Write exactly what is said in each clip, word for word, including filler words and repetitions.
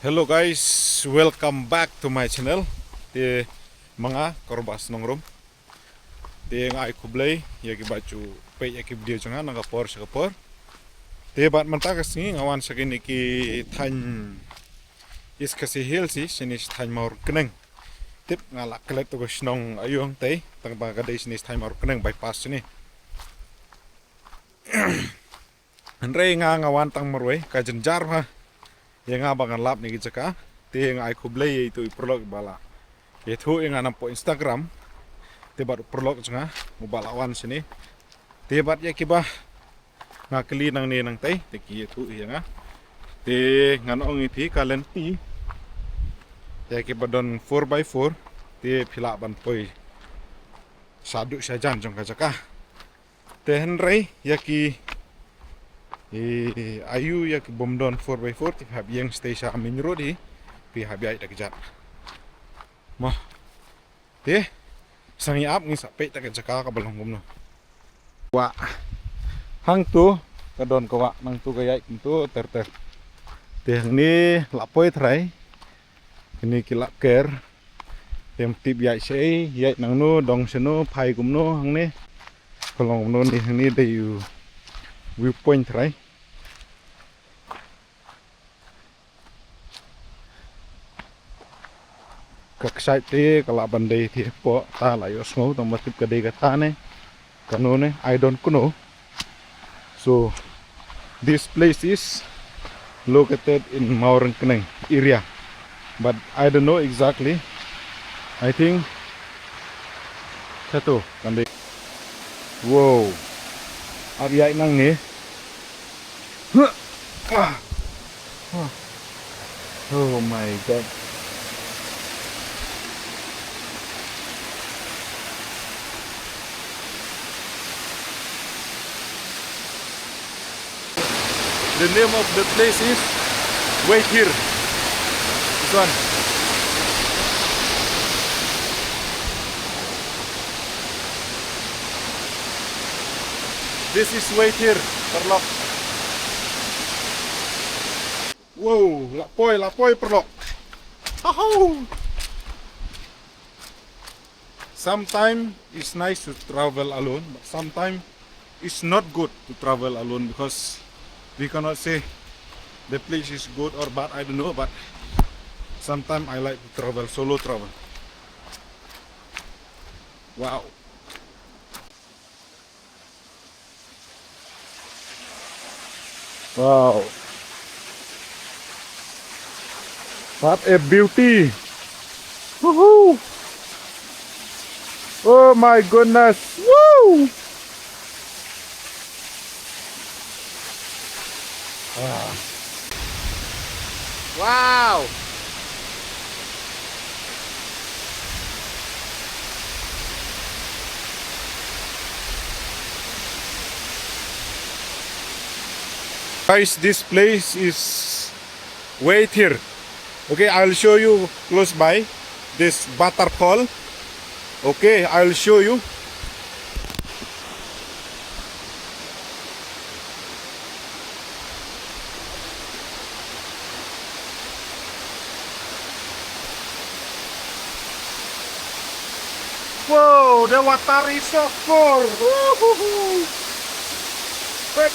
Hello guys, welcome back to my channel. Te ma nga Korbas Nongrum. Te nga ai khublei ïa kiba ju peit ïa ki video jong nga na ka por sha ka por. Te bad mynta ka sngi nga wan sha kine ki thaiñ East Khasi Hills, shane sha thaiñ Mawryngkneng. Tip nga la klet to ka shnong Ayung te, tang ba ka dei shane sha thaiñ Mawryngkneng bypass shane. Hynrei nga nga wan tang marwei, ka jynjar bha ïa nga ba ngan lap ïa kane ka jaka. Te nga ai khublei ïa itu i paralok ba la ïathuh ïa nga napoh Instagram. Te bad u paralok jong nga uba la wan shane. Te bad ïa kiba nga kylli nangne nangtei, te ki ïathuh ïa nga. Te ngan ong ïa phi ka lynti ïa kiba don four by four, te phi lah ban poi shaduh shajan jong ka jaka. Te hynrei ïa ki, i, aïu ïa ki bym don four by four, te phi hap ïeng shatei sha main road hi, phi hap ïaid da kjat. Mo. Te, sngewbha ngin sa peit ïa ka jaka kaba long kumno. Wah. Hangto ka don ka wah, nangto ka ïaid kumto ter ter. Te hangne la poi trai. Kine ki la ker. Te ym tip ïaid shaei, ïaid nangno, dong shano, phai kumno hangne. Ka long kumno ne, hangne dei u viewpoint trai. Ka kshaid te ka lah ban dei te hapoh, ta la ïohsngew tang ba tip ka dei kata ne kano ne, I don't know. So this place is located in Mawryngkneng area, but I don't know exactly. I think kato kan dei. Wow. Ap ïaid nangne. Huh. Ah. Huh. Oh my God. The name of the place is Wait Here. This one. This is Wait Here, paralok. Wow, la poi, la poi, paralok. Ahau. Sometimes it's nice to travel alone, but sometimes it's not good to travel alone because we cannot say the place is good or bad, I don't know, but sometimes I like to travel, solo travel. Wow. Wow. What a beauty. Woohoo. Oh my goodness. Woo. Ah. Wow. Guys, this place is Wait Here. Okay, I'll show you close by this waterfall. Okay, I'll show you. Whoa, the water is so cold. Woohoo. Wait.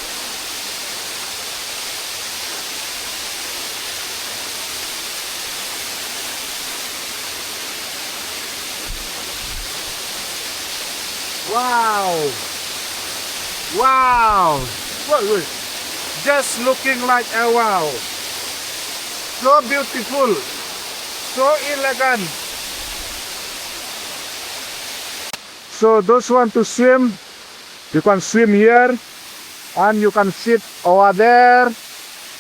Wow. Wow. Wait, wait. Just looking like a wow. So beautiful. So elegant. So those want to swim, you can swim here, and you can sit over there.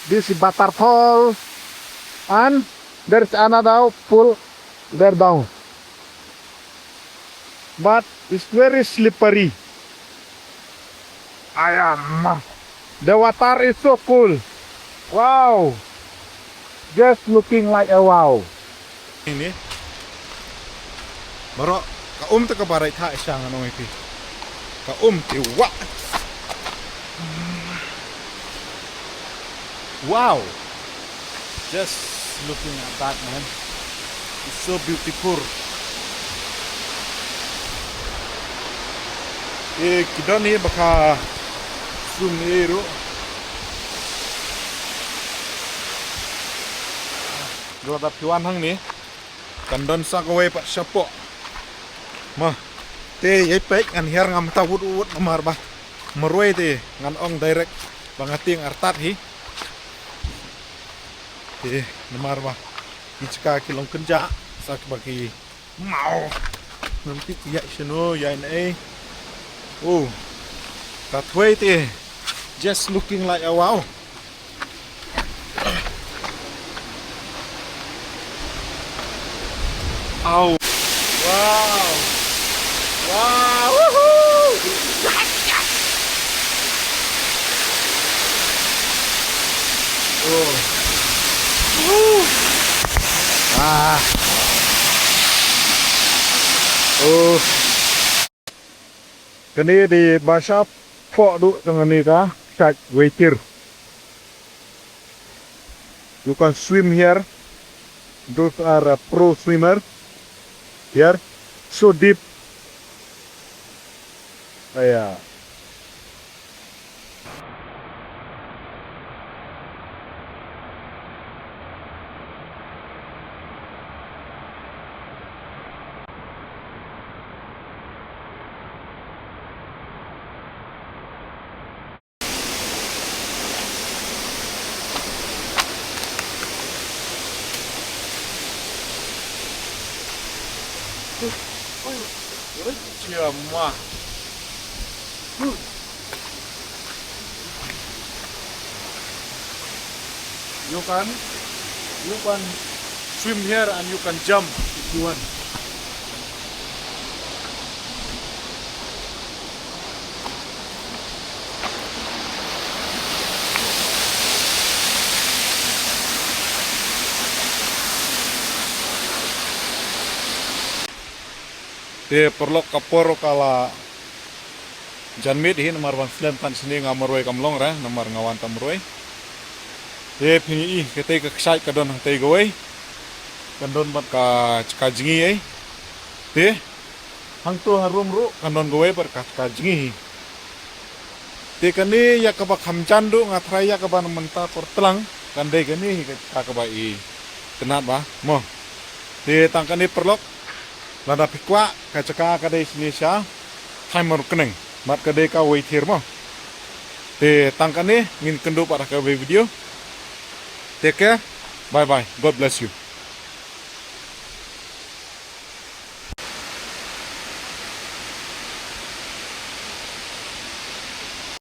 This is waterfall, and there is another pool there down. But it's very slippery. I am. The water is so cool. Wow. Just looking like a wow. Ini. Baroh ka um te kaba rai tha sha ngan ong ïa phi. Ka um te wah. Wow. Just Looking at that, man. It's so beautiful. Eh, ki don hi ba ka sum ei ruh. Lada phi wan hangne, kan don sa kawei pat shapoh. Ma, te ïai peit ngan hiar ngam ta wut wut namar ba marwei te ngan ong direct ba nga tieng artat hi. Te namar ba ki jaka ki long kynjah sa ki ba ki mau. Ngam tip ïa shano ïa na ei. Oh. Ka thwei te just looking like a wow. Ow. Wow. Wow. Woohoo. Woo. Ah. Oh. Kane dei ba shapoh duh tang kane ka kshaid Waitir. You can swim here. Those are a pro swimmer. Here, so deep. Ah, yeah. You can, you can swim here and you can jump if you want. Te paralok, ka por ka la jan miet hi namar ban slem tang shane nga marwei kam long re namar nga wan tang marwei. Te phin ïohi katei ka kshaid ka don hangtei kawei. Kan don bad ka jaka jngi ei. Te hangto harum ruh kan don kawei bad ka jaka jngi hi. Te kane ïa kaba kham jan duh nga tharai ïa kaba na mynta por tlang kan dei kane hi ka jaka kaba i tynnat ba mo. Te tang kane paralok, lada phi kwah ka jaka ka dei shane sha Thaimar Khneng bad ka dei ka Waitir mo. Te tang kane ngin kynduh pat ha kawei video. Take care. Bye bye. God bless you.